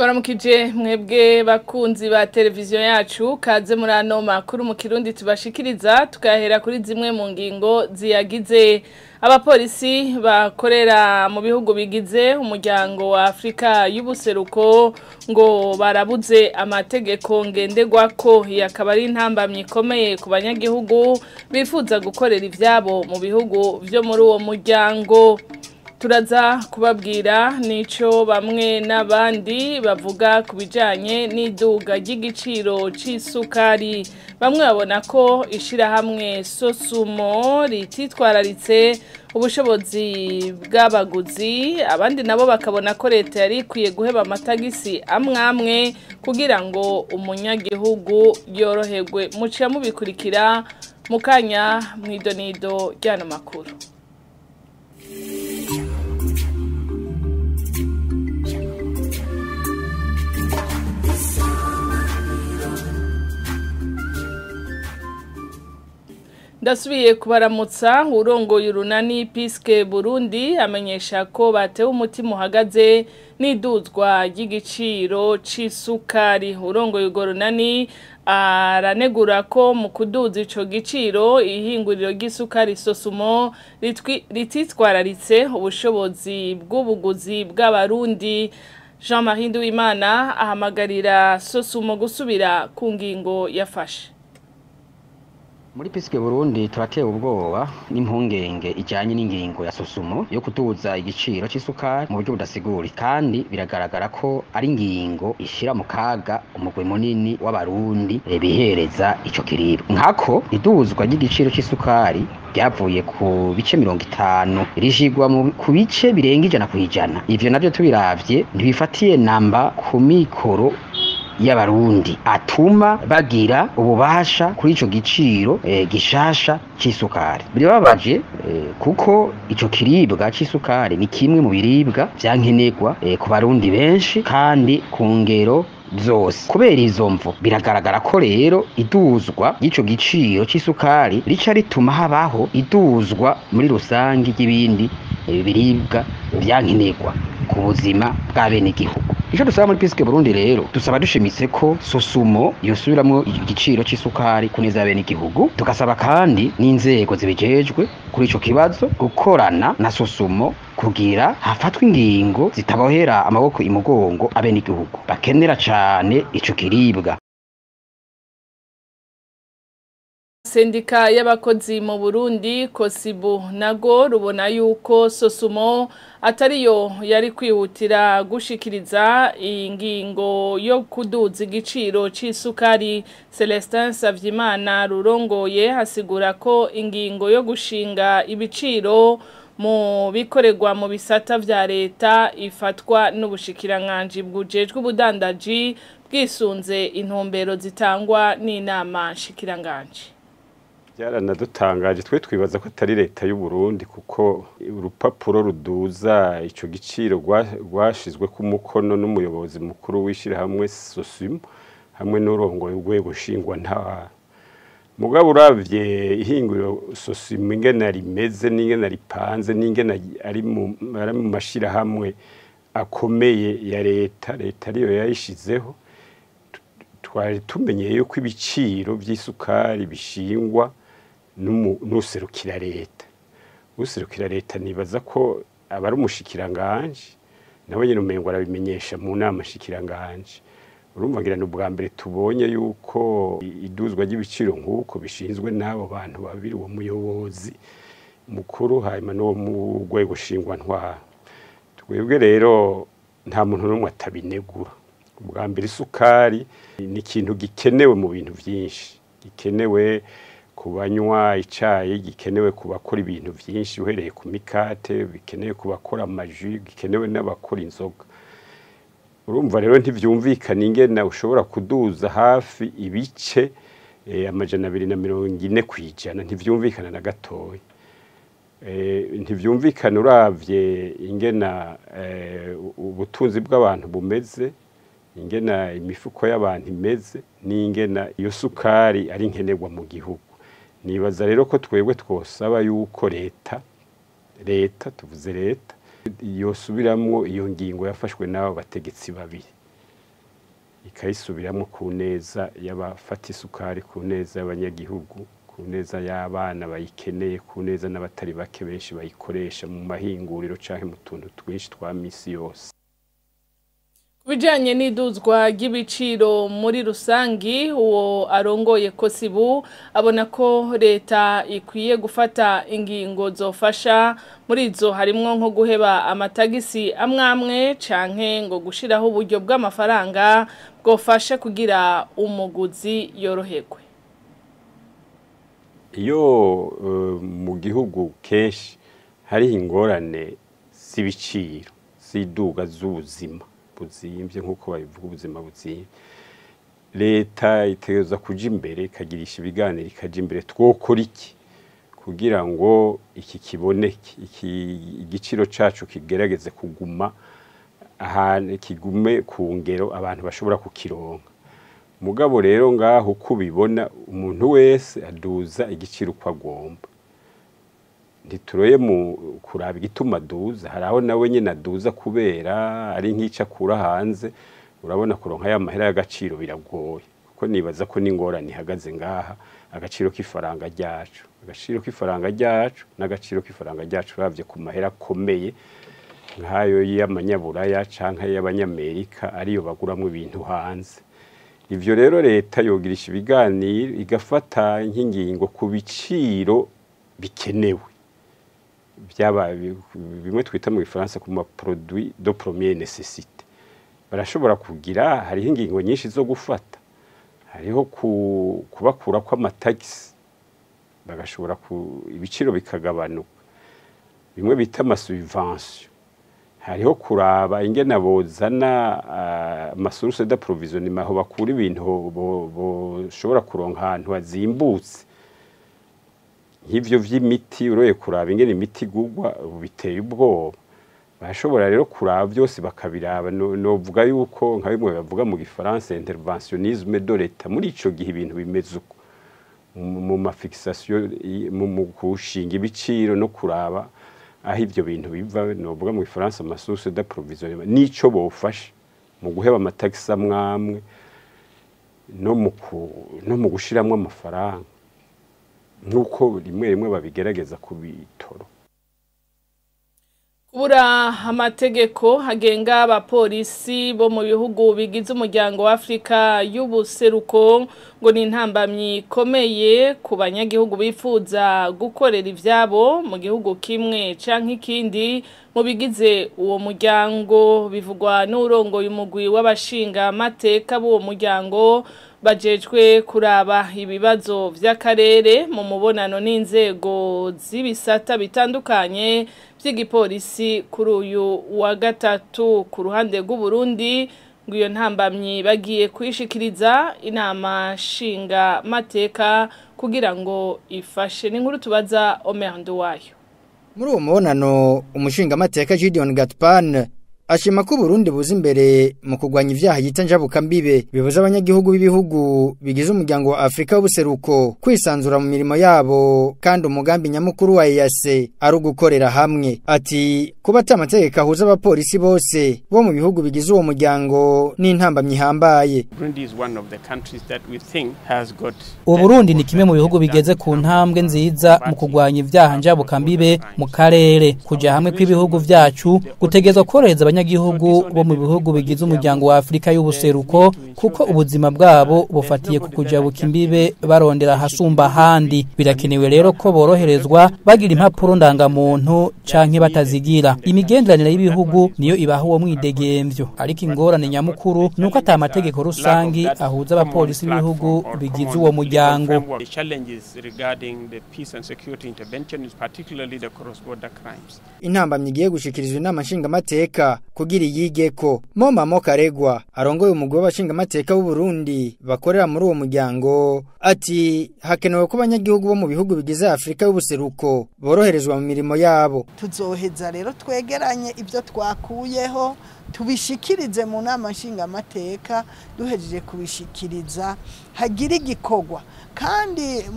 Tubaramukije mwebwe bakunzi ba televiziyo yacu kaze muri ano makuru mu Kirundi tubashikiriza tukahera kuri zimwe mu ngingo ziyagize. Abapolisi bakorera mu bihugu bigize umuryango wa Afrika y'ubuseruko ngo barabuze amategeko ngenderwako, yakaba ari intambamyi ikomeye ku banyagihugu bifuza gukorera ivyabo mu bihugu vyo muri uwo muryango. Turaza kubabwira nico bamwe n'abandi bavuga ku bijanye n'iduga ry'igiciro c'isukari. Bamwe babona ko ishirahamwe Sosumo rititwararitse ubushobozi bw'abaguzi, abandi nabo bakabona ko leta yari ikwiye guheba amatagisi amwamwe kugira ngo umunyagihugu yoroherwe. Muciye mubikurikira mukanya mwidonido ry'ano makuru. Ndasubiye kubaramutsa. Urongoye urunani Piske Burundi amenyesha ko batewe umutima uhagaze n'iduzwa ry'igiciro c'isukari. Urongoye urwo runani aranegura ko mu kuduza ico giciro ihinguriro ry'isukari Sosumo rititwararitse ubushobozi bw'ubuguzi bw'abarundi. Jean-Marie Nduwimana ahamagarira Sosumo gusubira ku ngingo yafashe. Muri Piske Burundi turatewe ubwoba n'impungenge ijanye n'ingingo ya Sosumo yo kuduza igiciro c'isukari mu buryo budasigura, kandi biragaragara ko ari ingingo ishira mu kaga umugwi munini w'abarundi bihereza ico kiribwa. Nkako iduzwa ry'igiciro c'isukari ryavuye ku bice 50 rishigwa ku bice birenga 100%. Ivyo navyo tubiravye ntibifatiye namba ku mikoro y'abarundi atuma bagira ububasha kuri ico giciro gishasha c'isukari. Birababaje kuko ico kiribwa c'isukari ni kimwe mu biribwa vyankenerwa ku barundi benshi kandi ku ngero zose. Kubera izo mvo biragaragara ko rero iduzwa ry'ico giciro c'isukari rica rituma habaho iduzwa muri rusangi ry'ibindi biribwa vyankenerwa ku buzima bw'abenegihugu. Ico dusaba muri Piske Burundi rero, dusaba dushimitse ko Sosumo yosubiramwo igiciro c'isukari kuneza abenegihugu, tugasaba kandi n'inzego zibijejwe kuri ico kibazo gukorana na Sosumo kugira hafatwe ingingo zitabohera amaboko imugongo abenegihugu bakenera cane ico kiribwa. Sendika y'abakozi mu Burundi Kosibu nago rubona yuko Sosumo atariyo yari kwihutira gushikiriza ingingo yo kuduza igiciro c'isukari. Celestin Savyimana rurongoye hasigura ko ingingo yo gushinga ibiciro mu bikorerwa mu bisata vya leta ifatwa n'ubushikiranganji bwujejwe ubudandaji bwisunze intumbero zitangwa n'inama nshikiranganji. Byaranadutangaje, twe twibaza ko atari leta y'u Burundi kuko urupapuro ruduza ico giciro rwashizwe ku mukono n'umuyobozi mukuru w'ishirahamwe Sosumo hamwe n'urongoye urwego nshingwantara. Mugabo uravye ihinguriro Sosumo ingene rimeze n'ingene ripanze n'ingene ari mu mashirahamwe akomeye ya leta, leta ariyo yayishizeho, twari tumenyeye yuko ibiciro by'isukari bishingwa n'userukira leta. Userukira leta nibaza ko aba ari umushikiranganje, nawe nyene umengo arabimenyesha mu nama nshikiranganje. Urumva ngira ni ubwa mbere tubonye yuko iduzwa ry'ibiciro nk'uko bishinzwe n'abo bantu babiri, uwo muyobozi mukuru hanyuma n'uwo mu rwego nshingwantwaro. Twebwe rero nta muntu n'umwe atabinegura. Ubwa mbere isukari ni ikintu gikenewe mu bintu byinshi, gikenewe ku banywa icayi, gikenewe ku bakora ibintu byinshi uhereye ku mikate, bikenewe ku bakora amaji, gikenewe n'abakora inzoga. Urumva rero ntivyumvikana ingene ushobora kuduza hafi ibice 240%, ntivyumvikana na gatoya. Ntivyumvikana uravye ingena ubutunzi bw'abantu bumeze, ingena imifuko y'abantu imeze, n'ingena iyo sukari ari nkenerwa mu gihugu. Nibaza rero ko twebwe twosaba yuko leta tuvuze leta yosubiramwo iyo ngingo yafashwe n'abo bategetsi babiri. Ikayisubiramo ku neza y'abafata isukari, ku neza y'abanyagihugu, ku neza y'abana bayikeneye, ku neza n'abatari bake benshi bayikoresha mu mahinguriro canke mu tuntu twinshi twa misi yose. Kubijanye n'iduzwa ry'ibiciro muri rusangi, uwo arongoye Kosibu abona ko leta ikwiye gufata ingingo zofasha. Muri izo harimwo nko guheba amatagisi amwamwe canke ngo gushiraho uburyo bw'amafaranga bwofasha kugira umuguzi yoroherwe. Iyo mu gihugu kenshi hariho ingorane z'ibiciro, z'iduga z'ubuzima buzimvye, nk'uko babivuga ubuzima buzimvye, leta itegerezwa kuja imbere, ikagirisha ibiganiro, ikaja imbere: twokora iki kugira ngo iki kiboneke, iki igiciro cacu kigerageze kuguma ahantu, kigume ku ngero abantu bashobora kukironka? Mugabo rero ngaho uko ubibona, umuntu wese aduza igiciro uko agomba. Ntituroye mu kuraba igituma aduza. Hari aho nawe nyine aduza kubera ari nk'ico akura hanze. Urabona, kuronka ya mahera y'agaciro biragoye, kuko nibaza ko n'ingorane ihagaze ngaha, agaciro k'ifaranga ryacu, agaciro k'ifaranga ryacu n'agaciro k'ifaranga ryacu uravye ku mahera akomeye nk'ayo y'amanyaburaya canke y'abanyamerika, ariyo baguramwo ibintu hanze. Ivyo rero leta yogirisha ibiganiro, igafata nk'ingingo ku biciro bikenewe, byaba bimwe twita mu gifaransa ku ma produits de première nécessité. Barashobora kugira, hariho ingingo nyinshi zo gufata, hariho kubakura kw'amatagisi, bagashobora ku ibiciro bikagabanuka, bimwe bita ama subventions. Hariho kuraba ingene bozana ama sources d'approvisionnement, aho bakura ibintu, boshobora kuronka ahantu hazimbutse, nk'ivyo vy'imiti. Uroye kuraba ingene imiti igurwa ubu, biteye ubwoba. Barashobora rero kuraba byose, bakabiraba. Novuga yuko nka bimwe bavuga mu gifaransa interventionnisme de l'État, muri ico gihe ibintu bimeze uko, mu ma fixations, mu gushinga ibiciro no kuraba aho ivyo bintu biva, novuga mu gifaransa ama sources d'approvisionnement, nico bofasha mu guheba amatagisi amwamwe no mu gushiramwo amafaranga, nk'uko rimwe rimwe babigerageza ku bitoro. Kubura amategeko agenga abapolisi bo mu bihugu bigize Umuryango wa Afrika y'Ubuseruko ngo ni intambamyi ikomeye ku banyagihugu bifuza gukorera ivyabo mu gihugu kimwe canke ikindi mu bigize uwo muryango. Bivugwa n'urongoye umugwi w'abashinga amateka b'uwo muryango bajejwe kuraba ibibazo vy'akarere, mu mubonano n'inzego z'ibisata bitandukanye vy'igipolisi kuri uyu wa gatatu. Ku ruhande rw'Uburundi, ngo iyo ntambamyi bagiye kuyishikiriza Inama Nshinga Mateka kugira ngo ifashe. Ni inkuru tubaza Omer Nduwayo. Muri uwo mubonano, umushingamateka Gideon Gatpan ashima ko Burundi buza imbere mu kurwanya ivyaha yita njabukambibe, bibuza abanyagihugu b'ibihugu bigize Umuryango wa Afrika w'Ubuseruko kwisanzura mu mirimo yabo, kandi umugambi nyamukuru wa EAC ari ugukorera hamwe. Ati kuba ata amategeko ahuza abapolisi bose bo mu bihugu bigize uwo muryango n'intambamyi ihambaye. Uburundi ni kimwe mu bihugu bigeze ku ntambwe nziza mu kurwanya ivyaha njabukambibe mu karere. Kuja hamwe kw'ibihugu vyacu gutegezwa korohereza abanyagihugu bo mu bihugu bigize Umuryango wa Afrika y'Ubuseruko, kuko ubuzima bwabo bufatiye ku kujabuka imbibe barondera ahasumba ahandi. Birakenewe rero ko boroherezwa, bagira impapuro ndangamuntu canke batazigira. Imigenderanire y'ibihugu niyo ibaha uwo mwidegemvyo, ariko ingorane nyamukuru nuko ata mategeko rusangi ahuza abapolisi b'ibihugu bigize uwo muryango. The challenges regarding the peace and security intervention is particularly the cross-border crimes. Intambamyi igiye gushikirizwa Inama Nshingamateka kugira iyigeko. Moma Karegwa, arongoye umugwi w'abashingamateka w'u Burundi bakorera muri uwo muryango, ati hakenewe ko abanyagihugu bo mu bihugu bigize Afrika y'Ubuseruko boroherezwa mu mirimo yabo. Tuzoheza rero twegeranye ibyo twakuyeho, tubishikirize mu Nama Nshingamateka. Duhejeje kubishikiriza, hagira igikorwa. Kandi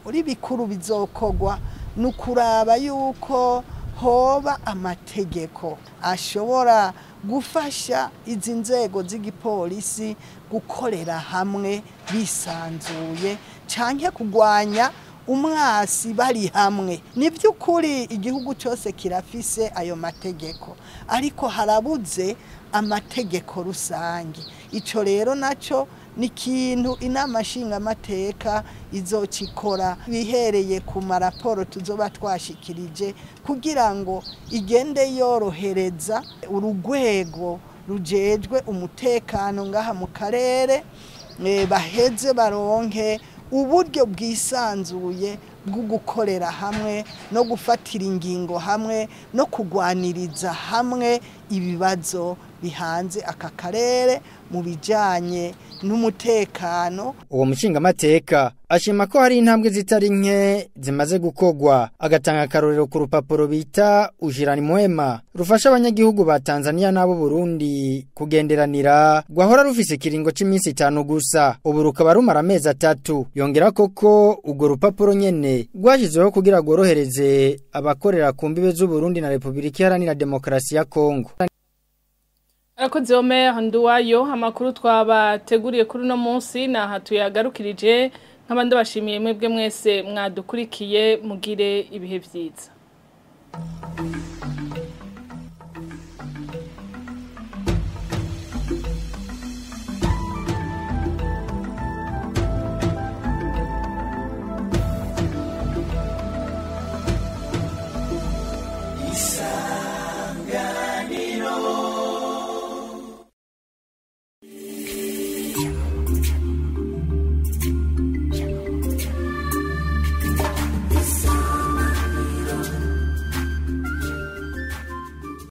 muri bikuru bizokorwa ni ukuraba yuko hoba amategeko ashobora Gufasha izi nzego z'igipolisi gukorera hamwe bisanzuye canke kugwanya umwasi bari hamwe. Ni by'ukuri igihugu cyose kirafise ayo mategeko, ariko harabuze amategeko rusange. Ico rero naco ni ikintu inama nshingamateka izocikora bihereye ku maraporo tuzoba twashikirije, kugira ngo igende yorohereza urugwego rujejwe umutekano ngaha mu karere, baheze baronke uburyo bwisanzuye bwo gukorera hamwe no gufatira ingingo hamwe no kugwaniriza hamwe ibibazo bihanze aka karere mu bijanye n'umutekano. Uwo mushingamateka ashima ko hari intambwe zitari nke zimaze gukogwa, agatanga akarorero ku rupapuro bita Ujirani Mwema rufasha abanyagihugu ba Tanzania n'abo Burundi kugenderanira, rwahora rufise ikiringo c'iminsi 5 gusa, ubu rukaba rumara amezi 3. Yongera koko urwo rupapuro nyene rwashizweho kugira rworohereze abakorera ku mbibe z'u Burundi na Republika Iharanira Demokarasi ya Kongo. Arakoze Omer Nduwayo. Amakuru twabateguriye kuri uno munsi naha tuyagarukirije, nk'abandi bashimiye mwebwe mwese mwadukurikiye, mugire ibihe vyiza.